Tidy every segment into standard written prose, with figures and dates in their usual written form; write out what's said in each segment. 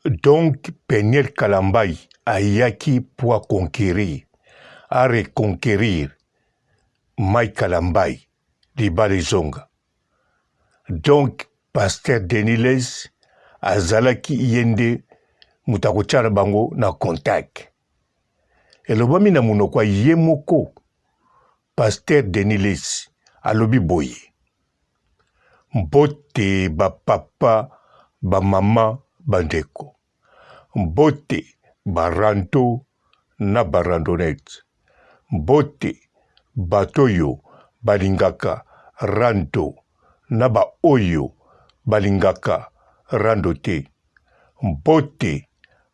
Donc Peniel Kalambay ayaki po a conquerir, a reconquerir Mike Kalambay libala ezonga. Donc pasteur Denis Lessie azalaki ye nde moto akotia na bango na contact. Elobami na monoko ya ye moko pasteur Denis Lessie alobi boye: Mbote ba papa, ba mama, ba ndeko. Mbote ba rando na ba randonnette. Mbote bato oyo balingaka rando na ba oyo balingaka rando te. Mbote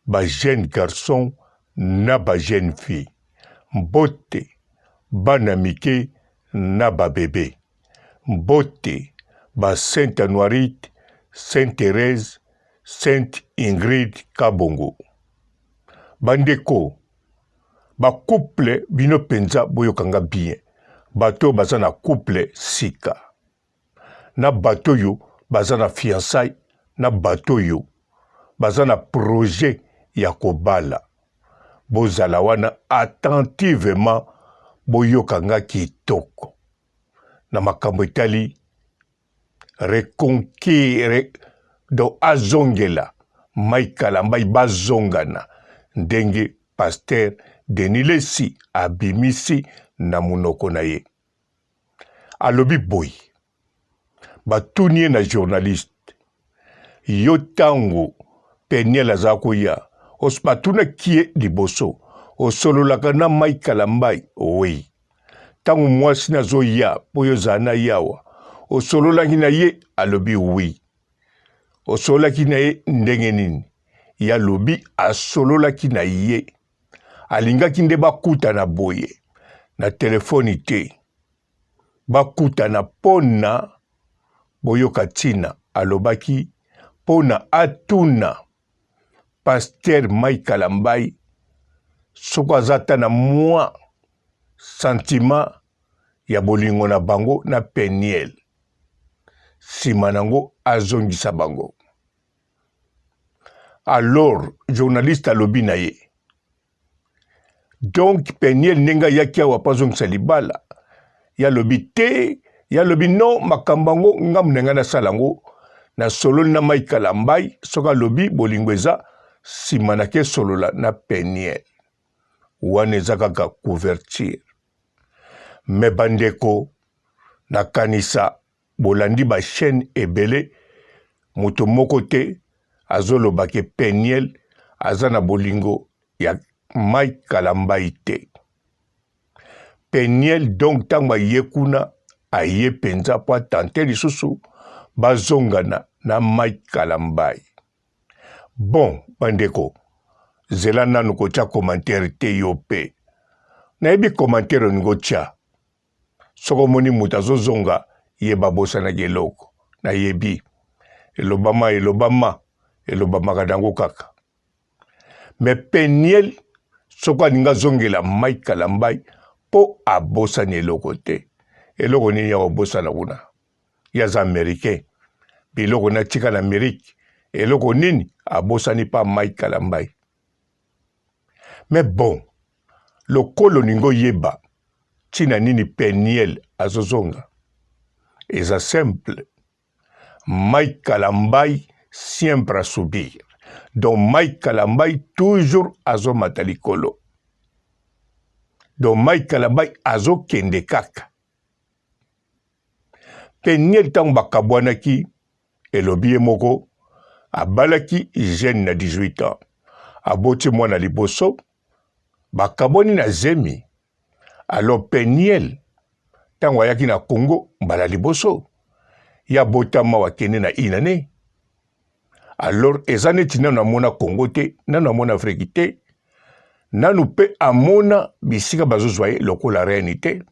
ba jeunes garçons na ba jeunes filles. Mbote bana mike na ba bebe. Mbote ba Sainte Anuarite, Sainte Therèse, Sainte Ingrid Kabongo. Bandeko, ba couple bino penza boyoka nga bien. Bato oyo baza na couple sika. Na bato oyo baza na fiançailles, na bato oyo baza na projet ya kobala. Bozala wana attentivement boyoka nga kitoko. Na makambo etali reconquérir donc azongela Mike Kalambay bazongana ndenge pasteur Denis Lessie abimisi na munoko na ye. Alobi boye, batuni ye na journaliste, yo tango Peniel aza koya batunaki ye liboso osololaka na Mike Kalambay? Oui. Ntango mwasi nazoya mpo yo ozala na ye awa, osololaki na ye? Alobi oui. Osololaki na ye ndenge nini? Ye alobi asololaki na ye, alingaki nde bakutana boye na telefoni te, bakutana mpo na boyoka ntina. Alobaki mpo na atuna Pasteur Mike Kalambay soko aza ata na mwa sentiment ya bolingo na bango na Peniel, nsima nango azongisa bango. Alors journaliste alobi na ye, donc Peniel ndenge ayaki awa mpo azongisa libala, ye alobi te, ye alobi non, makambo yango ngambo na ngai nasala yango, nasololi na Mike Kalambay, soki alobi bolingo eza nsima nakesolola na Peniel. Wana eza kaka couverture. Me bandeko, nakanisa bolandi ba chaîne ebele, moto moko te azoloba ke Peniel aza na bolingo ya Mike Kalambay te. Peniel donc ntango aye kuna aye mpenza mpo atante lisusu bazongana na Mike Kalambay. Bon bandeko, zela nanu kotia commentaire te yo pe. Nayebi commentaire olingi otia. Soki omoni moto azozonga ye babosanaki eloko. Nayebi. Elobama elobama elobamaka nango kaka. Mais Peniel soki alingi azongela Mike Kalambay mpo abosani eloko te. Eloko nini ya kobosana kuna? Ye aza americain. Biloko na tika na Amerique. Eloko nini abosani pa Mike Kalambay? Mais bon, lokola olingi oyeba ntina nini Peniel azozonga, eza simple. Mike Kalambay siempre a subir. Donc Mike Kalambay toujours azomata likolo. Donc Mike Kalambay azokende kaka. Peniel ntango bakabwanaki, elobi ye moko, abalaki jeune na 18 ans, aboti mwana liboso, bakabwani na zemi. Alors Peniel ntango ayaki na Congo mbala liboso, ye abotama wakende na inane. Alors eza neti nanu amona Congo te, nanu amona Afrique te, nanu mpe amona bisika bazozwa ye lokola reine te.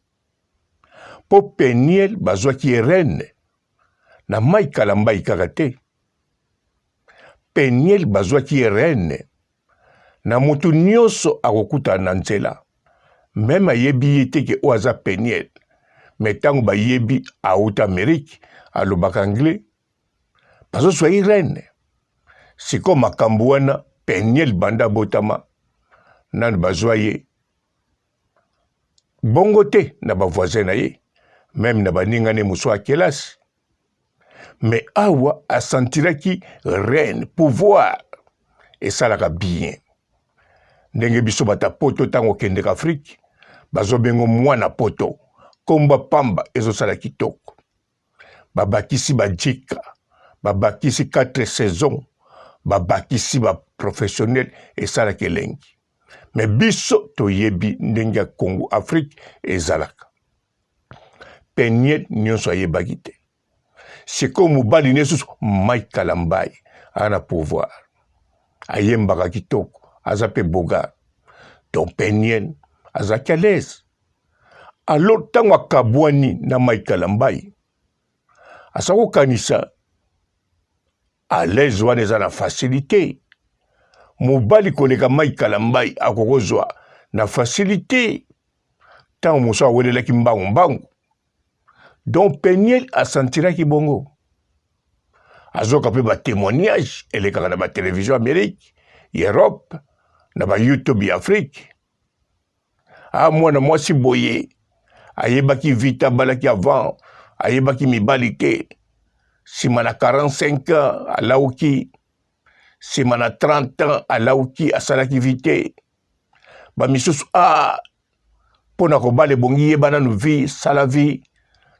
Mpo Peniel bazwaki ye reine na Mike Kalambay kaka te. Peniel bazwaki ye reine na moto nyonso akokutana na nzela, meme ayebi ye te ke oyo aza Peniel, me ntango bayebi auta Amerique, alobaka anglais, bazozwa ye reine. Sikoyo makambo wana Peniel banda abotama nanu bazwa ye bongo te na ba voisin na ye meme na baninga ne mosusu ya kelasi me awa asentiraki reine pouvoir esalaka bien ndenge biso bata poto ntango okendeka afrike bazobengo mwana poto komba pamba ezosala kitoko babakisi bajika babakisi 4 saison babakisi baprofessionnel esalaka elengi me biso toyebi ndenge ya congo afrike ezalaka peniel nyonso ayebaki te sikoyo mobali ne susu mike kalambayi aza na pouvoir ayembaka kitoko aza mpe bogar donc peniel azalaki alaise alors ntango akabwani na mike kalambayi aza kokanisa alaise wana eza na facilité mobali koleka mike kalambayi akokozwa na facilité ntango mosusu awelelaki mbangu mbangu donc peniel asentiraki bongo azoka mpe batémoignage elekaka na batelevizio amerike ya europe na bayoutube ya afrike a ah, mwana mwasi boye ayebaki vita abalaki avant ayebaki mibali te nsima na 45 ans alauki nsima na 30 ans alauki asalaki vi te bamisusu a ah, mpo na kobala ebongi yeba nanu vi sala vi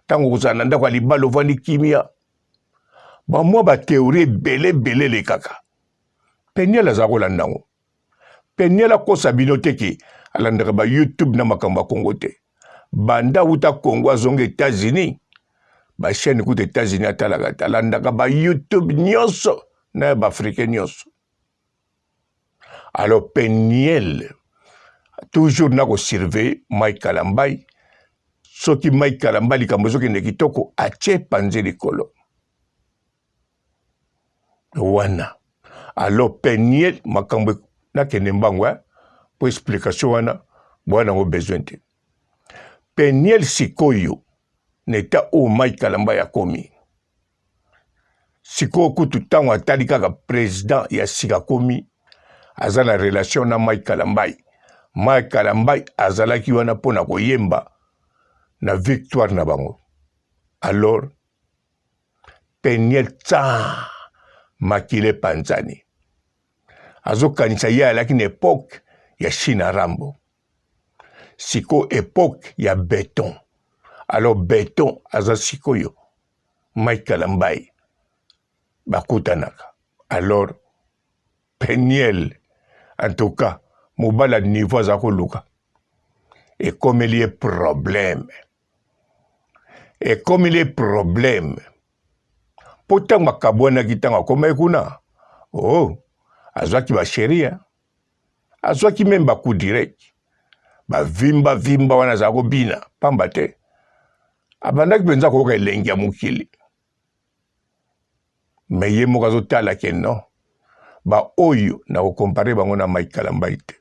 ntango okozala na ndako ya libala ovandi kimia bamwa bateori ebele ebele elekaka peniel aza kolanda yango peniel akosa bino te ke alandaka ba youtube na makambo ya kongo te banda awuta kongo azonga etats-unis bachaîne kuta etats-unis atalaka te alandaka ba youtube nyonso na ya baafricain nyonso alors peniel toujours na kosurveille mike kalambai soki mike kalambai likambo ezokende kitoko atie panzi likolo wana alors peniel makambo nakende mbangu eh? po explication wana bwana yango besoin te peniel sikoyo na eta oyo mike kalambai akomi sikoyo kutu ntango atali kaka president ya sika akomi aza na relation na mike kalambai mike kalambai azalaki wana mpo na koyemba na victoire na bango alors peniel tsa makila epanzani azokanisa ye alaki na epoke ya china rambo sikoyo epoke ya beton alors beton aza sikoyo Mike Kalambay bakutanaka alors Peniel en tout cas mobali ya niveau aza koluka ekomeli ye problème ekomeli ye problème mpo ntango akabwanaki ntango akomaki kuna oh azwaki basheria azwaki meme ba coup direct bavimba vimba wana azala kobina pamba te abandaki mpenza koyoka elengi ya mokili me ye moko azotala ke non baoyo nakokompare bango na mike kalambai te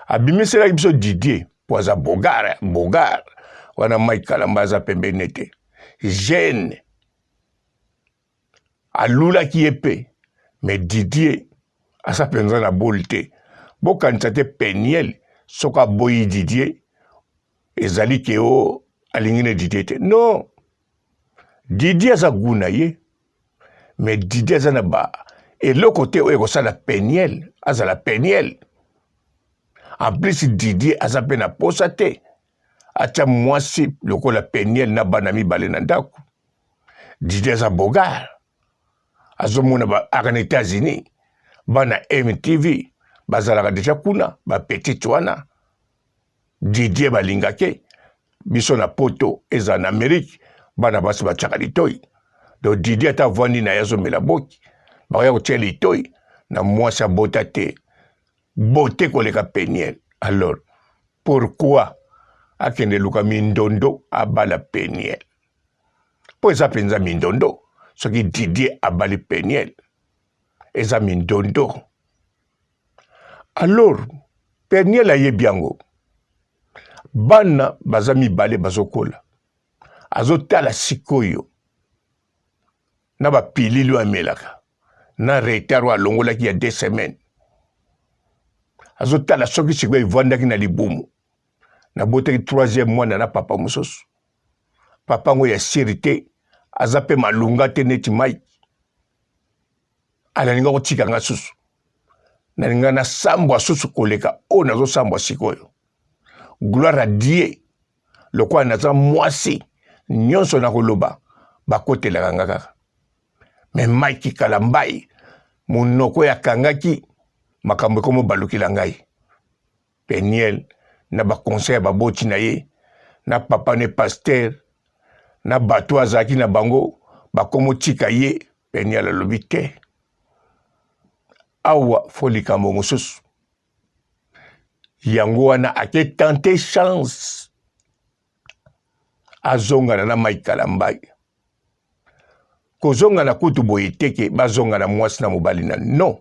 abimiselaki biso didier mpo aza bogar bogar wana mike kalamba aza pembeni te jeune alulaki ye mpe me Didier aza mpenza na bole te bokanisa te Peniel soki aboyi Didier ezali ke o alingi ne Didier te non Didier aza gu na ye me Didier aza na ba eloko te oyo ekosala Peniel azala Peniel en plus Didier aza mpe na posa te atya mwasi lokola Peniel na bana mibale na ndako Didier aza bogar azomona ba aka na États-Unis bana MTV bazalaka deja kuna ba petite wana Didier balingake biso na poto ezala na Amerique bana basi batiaka litoi donc Didier ata avandi na ye azomela boki bakoya kotia litoi na mwasi abota te beauté koleka Peniel alors pourquoi akende luka mindondo abala Peniel mpo eza mpenza mindondo soki Didier abali Peniel eza mindondo alors Peniel ayebi yango bana baza mibale bazokola azotala sikoyo na bapilili oyo amelaka Na retard oyo alongolaki ya 2 semaines, azotala soki sikoyo evandaki na libumu. Nabotaki troisième mwana na papa mosusu, papa yango ya siri te, aza mpe malunga te neti Mike. Alalinga kotika nga susu, nalinga nasambwa susu koleka oyo nazosambwa sikoyo. Gloire à Dieu, lokola naza mwasi, nyonso nakoloba bakotelaka nga kaka. Me Mike Kalambayi, monoko ya kangaki makambo ekomobalukela ngai. Peniel na ba conseil ya baboti na ye na papa ne pasteur na bato azalaki na bango bakomotika ye. Peniel alobi te, awa fo likambo mosusu. Yango wana ake tenter chance azongana na Mike Kalambay. Kozongana kutu boye te ke bazongana mwasi na mobali na non,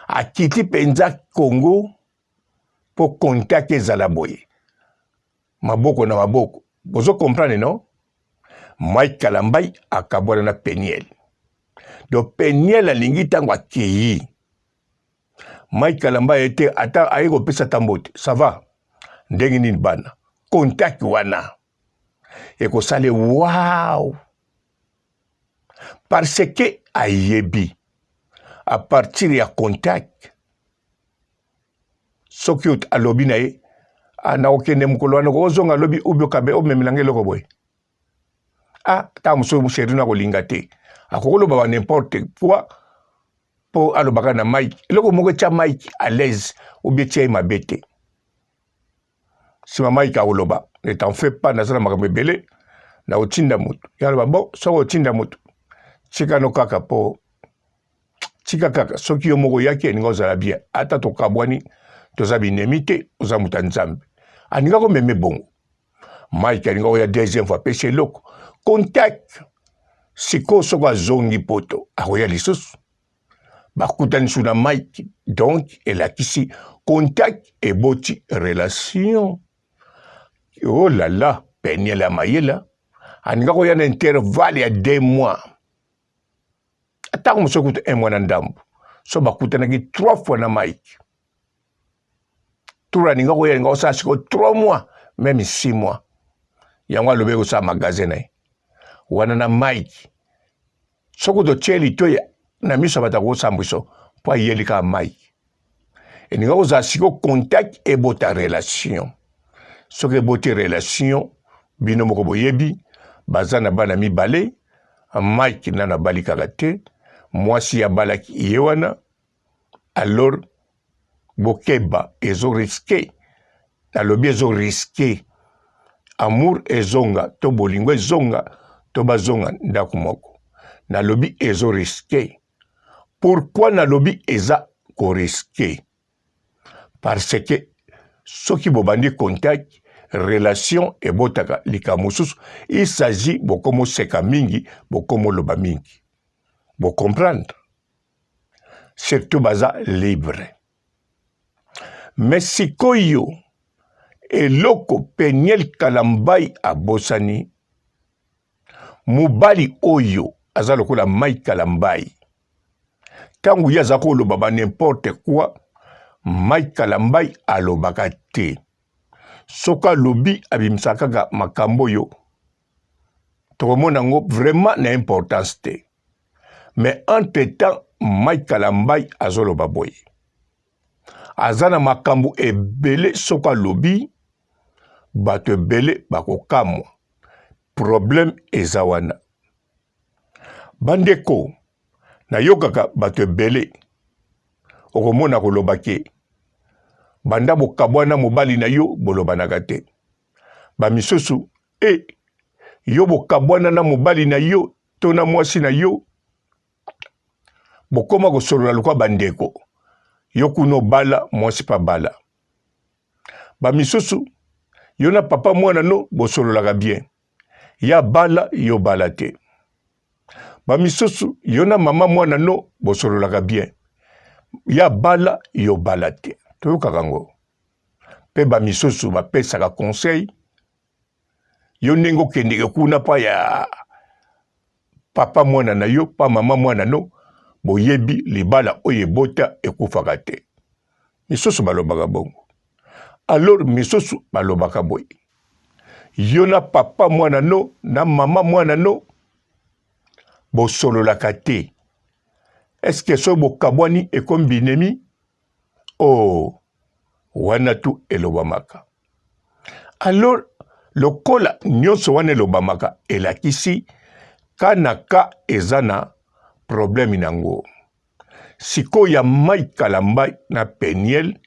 akiti mpenza Congo mpo contact ezala boye maboko na maboko. Bozo comprendre non? Mike Kalambay akabwana na Peniel. Donc Peniel alingi ntango akei Mike Kalambay ete ata aye kopesa ata mbote, ça va ndenge nini bana contact wana ekosala wow, parce que ayebi à partir ya contact soki alobi na ye nakokende mokolo wana kozonga, alobi ubi okabe omemela nga eloko boye. Ah, ntango mosusu sheri na kolinga te, akokoloba ba n'importe quoi mpo alobaka na Mike eloko moko etya Mike à l'aise obi etya ye mabe te. Nsima Mike akoloba ne t'en fais pas, naza na makambo ebele, na kotinda motu. Ye aloba bon, soki otinda motu tika no kaka, mpo tika kaka soki yo moko oyaki elinga ozala bien, ata tokabwani toza binemi te, oza moto ya Nzambe. Alinga komeme bongo. Mike alinga koya deuxième fois, apesi eloko contact. Sikoyo soki azongi poto akoya lisusu, bakutani su na Mike, donc elakisi contact eboti relation. Oh la la, Peniel ya mayela alinga koya na intervalle ya 2 mois, atako mosusu kutu 1 mois na ndambo. So bakutanaki 3 fois na Mike, tour alinga koya alinga kosala sikoyo 3 mois, meme 6 mois. Yango alobi kosala magasin na ye wana na Mike. Soki totie litoi na miso ya bato akosambwiso mpo ayeli kaka Mike, elinga kozala sikoyo contact ebota relation. Soki eboti relation, bino moko boyebi baza na bana mibale. Mike nano abali kaka te, mwasi abalaki ye wana. Alors bokeba, ezo riske, nalobi ezo riske amour ezonga to bolingo ezonga to bazonga ndako moko. Nalobi ezo riske. Pourquoi nalobi eza koriske? Parce que soki bobandi contact, relation ebotaka likambo mosusu. Il s'agit bokomoseka mingi, bokomoloba mingi, bocomprendre, surtout baza libre. Me sikoyo eloko Peniel Kalambay abosani, mobali oyo aza lokola Mike Kalambay, ntango ye aza koloba ba n'importe quoi, Mike Kalambay alobaka te. Soki alobi abimisaka kaka makambo oyo tokomona yango vraiment na importance te. Mais entre temps Mike Kalambay azoloba boye, aza na makambo ebele, soki alobi bato ebele bakokamwa. Problème eza wana bandeko, nayokaka bato ebele okomona koloba ke banda bokabwana mobali na yo bolobanaka te. Bamisusu e yo bokabwana na mobali na yo to na mwasi na yo, bokoma kosolola lokola bandeko, yo kuna obala mwasi pa bala. Bamisusu yo na papa mwana no bosololaka bien, ya bala yo bala te. Bamisusu yo na mama mwana no bosololaka bien, ya bala yo bala te. Toyokaka ngo mpe bamisusu bapesaka conseil, yo ndenge okendeke kuna pa ya papa mwana na yo pa mama mwana no. Boyebi libala oyo ebota ekufaka te. Misusu balobaka bongo. Alors misusu balobaka boye. Yo na papa mwana no na mama mwana no bosololaka te. Est-ce que soki bokabwani ekomi binemi? Oh, wana tu elobamaka. Alors lokola nyonso wana elobamaka elakisi ka na ka eza na problème nango. Sikoyo ya Mike Kalambay na Penielle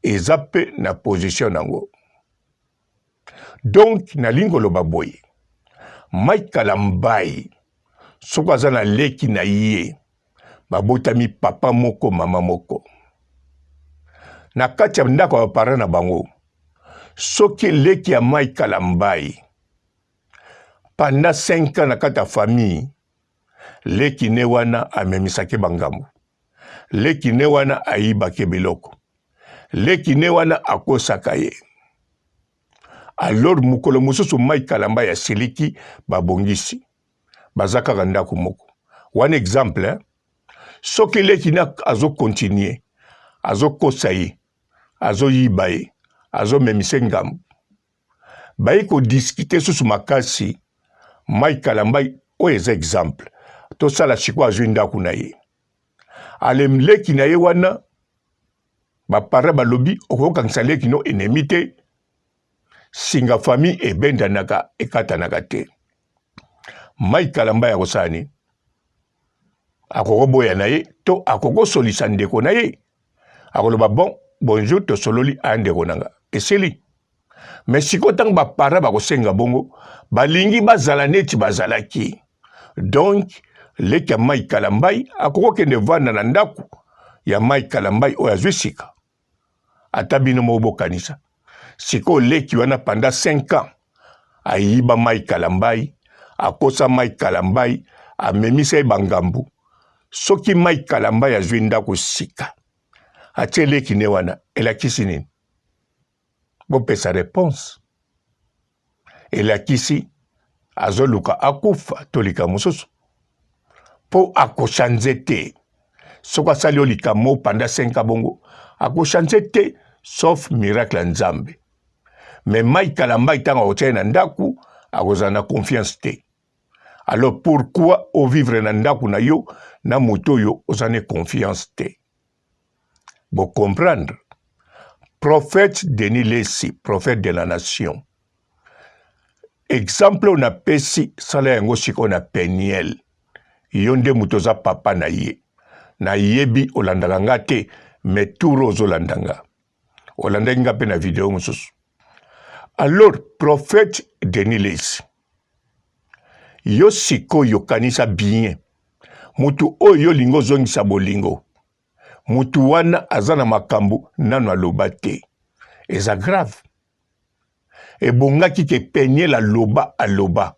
eza pe na position nango. Donc nalingi koloba boye, Mike Kalambay soki aza na leki na ye babotami papa moko mama moko na kati ya ndako ya baparent na bango, soki leki ya Mike Kalambay pendant 5 ans na kati ya famille, leki ne wana amemisaki bangambo, leki ne wana ayibaki biloko, leki ne wana akosaka ye. Alors mokolo mosusu Mike Kalambay asiliki, babongisi, baza kaka ndako moko wana. Exemple, eh? Soki leki ne azokontinue azokosa ye, azoyiba ye, azomemise ngambo, baye kodiskite susu makasi. Mike Kalambay oyo eza exemple tosala sikoyo, azwi ndako na ye, ale leki na ye wana, baparent balobi okokangisa leki no ennemi te, singa famille ebendanaka ekatanaka te. Mike Kalambay akosala nini? Akokoboya na ye to akokosolisa ndeko na ye, akoloba bon bonjour, tosololi, aya ndeko na nga, esili. Me sikoyo ntango baparent bakosenga bongo, balingi bazala neti bazalaki. Donc leki ya Mike Kalambay akokokende vanda na ndako ya Mike Kalambay oyo azwi sika. Ata bino moko bokanisa sikoyo, leki wana pendant 5 ans ayiba Mike Kalambay, akosa Mike Kalambay, amemisa ye bangambu. Soki Mike Kalambay azwi ndako sika, atie leki ne wana, elakisi nini? Bopesa reponse. Elakisi azoluka akufa to likambo mosusu, mpo akochange te. Soki asali yo likambo pendant 5 ans bongo, akochange te, sauf miracle ya Nzambe. Mais Mike Kalambay ntango akotia ye na ndako, akozala na confiance te. Alors pourquoi ovivre na ndako na yo na moto oyo oza na confiance te? Bo comprendre. Prophète Denis Lessi, prophète de la nation, exemple oyo napesi, sala yango sikoyo na Peniel. Yo nde moto oza papa na ye, nayebi olandaka nga te, mais tour ozolanda nga, olandaki nga mpe na video mosusu. Alors prophète Denis Lessi, yo sikoyo kanisa bien, motu oyo yo olingi ozongisa bolingo, motu wana aza na makambo nano aloba te, eza grave. Ebongaki ke Peniel aloba, aloba,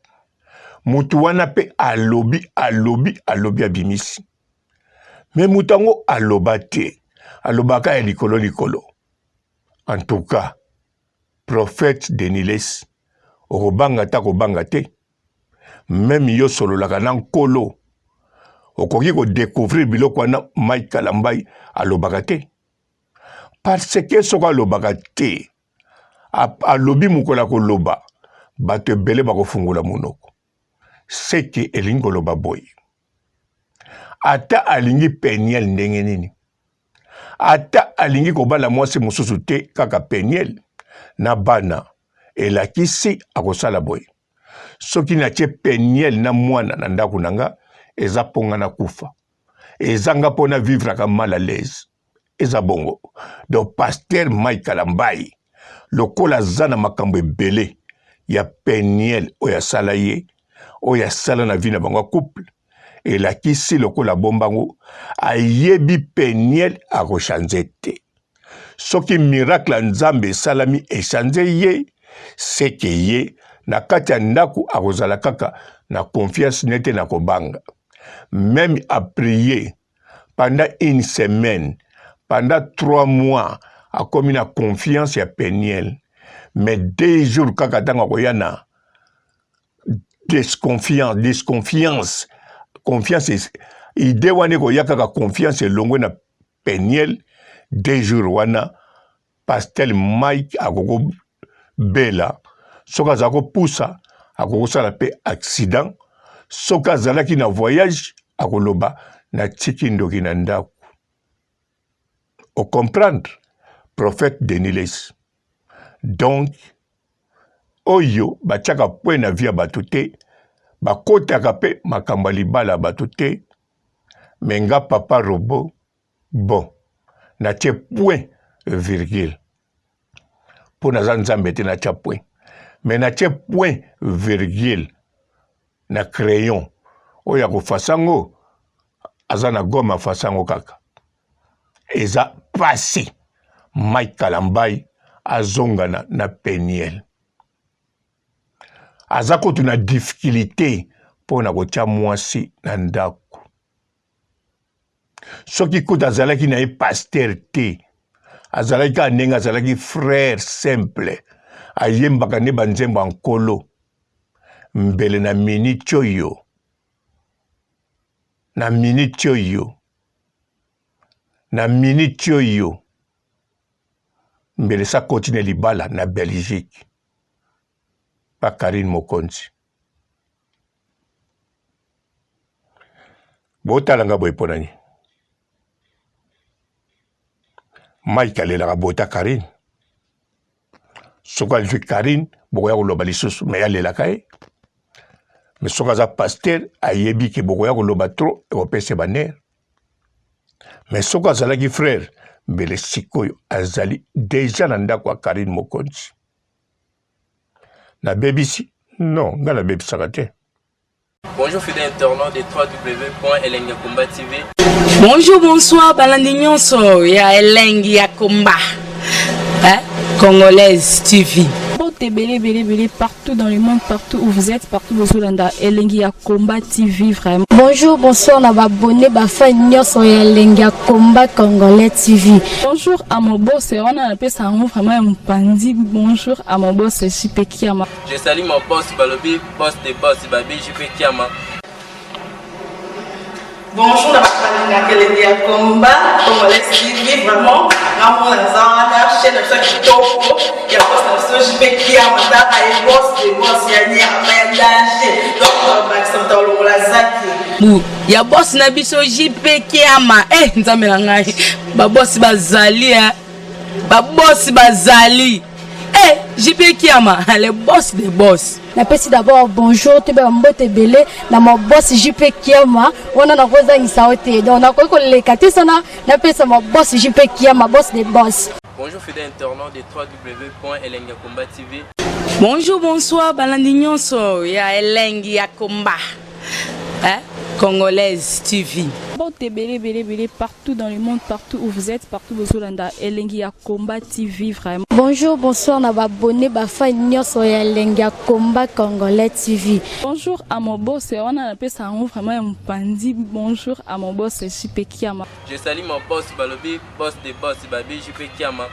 motu wana mpe alobi, alobi, alobi, abimisi. Me motu yango aloba te, alobaka ya likolo likolo. En tout cas prophète Denis Lessi, okobanga ata kobanga te. Meme yo sololaka na Nkolo, okoki kodecouvrir biloko wana Mike Kalambay alobaka te. Parce que soki alobaka te, alobi mokolo ya koloba, bato ebele bakofungola monoko. Seke elingi koloba boye, ata alingi Peniel ndenge nini, ata alingi kobala mwasi mosusu te, kaka Peniel na bana, elakisi akosala boye. Soki natie Peniel na mwana na ndako na nga, eza mpo nga nakufa, eza nga mpo na vivraka mal à l'aise, eza bongo. Donc pasteur Mike Kalambay lokola aza na makambo ebele ya Peniel oyo asala ye, oyo asala na vie na bango ya couple, elakisi lokola bombango ayebi Peniel akochange te. Soki miracle ya Nzambe esalami echange ye, seke ye na kati ya ndako akozala kaka na confiance nete na kobanga. Meme a prier pendant une semaine, pendant 3 mois, akomi na confiance ya Peniel. Mais 2 jours kaka ntango akoya na desconfiance, desconfiance, confiance Idee wana ekoya kaka confiance elongwe na Peniel deux jours wana Pasteur Mike akoko bela soki aza kopusa akokosala mpe accident soki azalaki na voyage akoloba natiki ndoki na ndako o comprendre prophète Denis Lessi donc oyo batiaka point na vie ya bato te bakotaka mpe makambo ya libala ya bato te me nga papa robot bon natie point virgule mpo naza nzambe te natya point me natie point virgule na crayon oyo akofasa yango aza na gome afasa yango kaka eza pasi mike kalambai azongana na peniel aza kutu na difficulté mpo na kotya mwasi na ndako soki kutu azalaki na ye pasteur te azalaki kaka ndenge azalaki frère simple ayembaka nde banzembo ya nkolo mbele na miniti oyo na miniti oyo na miniti oyo mbele sakoti na libala na Belgique pa Carine Mokonzi botala nga boye mpo na nini Mike alelaka bota Carine soki azwi Carine bokoya koloba lisusu me alelaka ye me soki aza pasteur ayebi ke bokoya koloba trop ekopesa banere me soki azalaki frère mbele sikoyo azali deja na ndako ya Carine Mokonzi nabebisi non ngai nabebisaka te Bonjour fidèles internautes de www.elengiyakomba TV. Bonjour, bonsoir, balandi nyonso ya Elengi ya Komba. Hein? Congolaise TV. Mbote ebele ebele ebele partout dans le monde, partout où vous êtes, partout bozolanda Elengi ya Combat TV vraiment. Bonjour, bonsoir na ba abonné ba fan nyonso ya Elengi ya Combat Congolais TV. Bonjour à mon boss, wana napesa yango vraiment ya mopanzi. Bonjour à mon boss JP Kiama. Je salue mon boss balobi boss de boss babi JP Kiama. Bonjour na bato balingaka elengi ya combat congolais TV vraiment ngamona naza wana chaîne na biso ya kitoko ya boss na biso JP Kiama tata ye boss de boss ya nyama ya danger donc bakisa moto alongola zaki bu ya boss na biso JP Kiama eh nzambe na ngai ba boss bazali eh ba boss bazali eh JP Kiama le boss de boss napesi d'abord bonjour toyeba mbote ebele na ma boss JP Kiama wana nakozangisa yo te donc nakoki koleka te sana napesa ma boss JP Kiama boss de boss. Bonjour fidèles internautes de www.elengiyakomba TV. Bonjour, bonsoir, balandi nyonso ya Elengi ya Komba. Hein? Congolaise TV. Mbote ebele ebele ebele partout dans le monde, partout où vous êtes, partout bozolanda Elengi ya Combat TV vraiment. Bonjour, bonsoir na ba abonné ba fan nyonso ya Elengi ya Combat Congolais TV. Bonjour à mon boss, wana napesa yango vraiment ya mopanzi. Bonjour à mon boss JP Kiama. Je salue mon boss balobi boss de boss babi JP Kiama.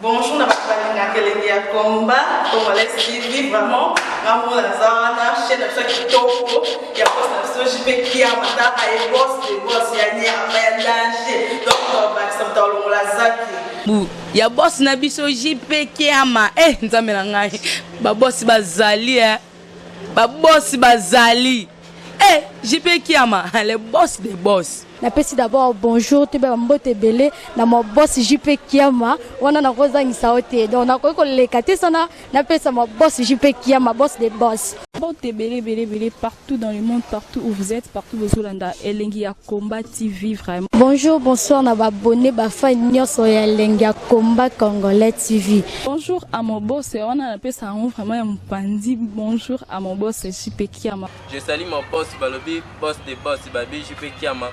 Bonjour na bato balingaka elengi ya combat congolais TV vraiment ngamona naza wana chaîne na biso ya kitoko ya boss na biso JP Kiama tata ye boss de boss ya nyama ya danger donc bakisa moto alongola zaki bu ya boss na biso JP Kiama eh nzambe na ngai ba boss bazali eh ba boss bazali eh JP Kiama le boss de boss. Napesi d'abord bonjour toyeba mbote ebele na ma boss JP Kiama wana nakozangisa yo te donc nakoki koleka te sana napesa ma boss JP Kiama boss de boss. Mbote ebele ebele ebele partout dans le monde, partout où vous êtes, partout bozolanda Elengi ya Combat TV vraiment. Bonjour, bonsoir na ba abonné ba fan nyonso ya Elengi ya Combat Congolais TV. Bonjour à mon boss, wana napesa yango vraiment ya mopanzi. Bonjour à mon boss JP Kiama. Je salue mon boss balobi boss de boss babi JP Kiama.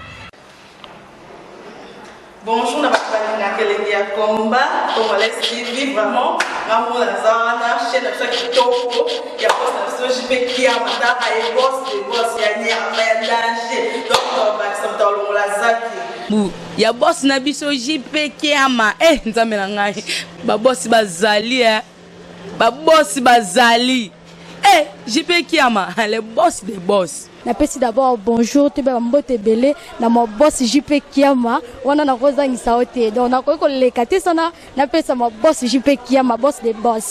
Bonjour na bato balingaka elengi ya combat congolais TV vraiment ngamona naza wana chaîne na biso ya kitoko ya boss na biso JP Kiama tata ye boss de boss ya nyama ya danger donc bakisa moto alongola zaki bu ya boss na biso JP Kiama eh nzambe na ngai ba boss bazali eh ba boss bazali eh JP Kiama le boss de boss. Napesi d'abord bonjour, toyeba bambote ebele na ma boss JP Kiama. Wana nakozangisa yo te, donc nakoki koleka te sana napesa ma boss JP Kiama, boss de boss.